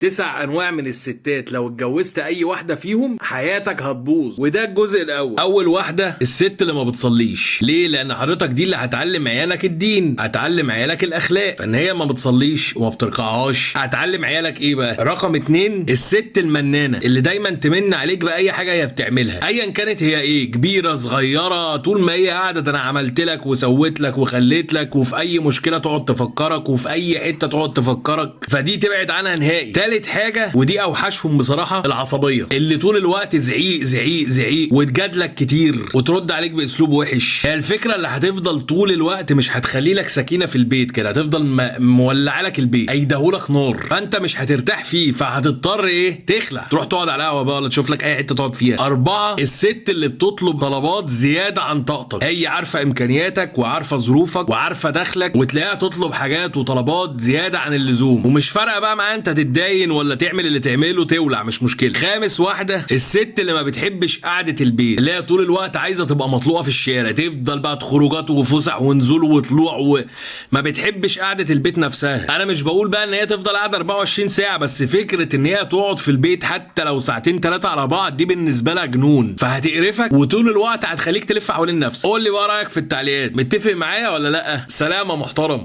9 انواع من الستات لو اتجوزت اي واحدة فيهم حياتك هتبوظ. وده الجزء الاول. اول واحدة الست اللي ما بتصليش. ليه؟ لان حضرتك دي اللي هتعلم عيالك الدين، هتعلم عيالك الاخلاق، فان هي ما بتصليش وما بتركعهاش هتعلم عيالك ايه بقى؟ رقم 2 الست المنانه اللي دايما تمن عليك باي حاجة هي بتعملها، ايا كانت هي ايه، كبيرة صغيرة، طول ما هي قاعدة ده انا عملت لك وسويت لك وخليت لك، وفي اي مشكلة تقعد تفكرك، وفي اي حتة تقعد تفكرك، فدي تبعد عنها نهائي. تالت حاجة ودي اوحشهم بصراحة، العصبية اللي طول الوقت زعيق زعيق زعيق وتجادلك كتير وترد عليك باسلوب وحش. هي الفكرة اللي هتفضل طول الوقت مش هتخلي لك سكينة في البيت كده، هتفضل مولعه لك البيت، ايدهولك نار، فانت مش هترتاح فيه، فهتضطر ايه؟ تخلع، تروح تقعد على قهوة بقى ولا تشوف لك اي حتة تقعد فيها. 4 الست اللي بتطلب طلبات زيادة عن طاقتك، هي عارفه امكانياتك وعارفه ظروفك وعارفه دخلك، وتلاقيها تطلب حاجات وطلبات زيادة عن اللزوم، ومش فارقه بقى معاها انت تتداين ولا تعمل اللي تعمله، تولع مش مشكلة. خامس واحدة الست اللي ما بتحبش قعدة البيت، اللي هي طول الوقت عايزه تبقى مطلوقه في الشارع، تفضل بقى خروجات وفسح ونزول وطلوع، وما بتحبش قعدة البيت نفسها. انا مش بقول بقى ان هي تفضل قاعدة 24 ساعة، بس فكرة ان هي تقعد في البيت حتى لو ساعتين 3 على بعض دي بالنسبة لها جنون، فهتقرفك وطول الوقت هتخليك تلف حوالين نفسك. قول لي بقى رايك في التعليقات، متفق معايا ولا لا؟ سلامه محترم.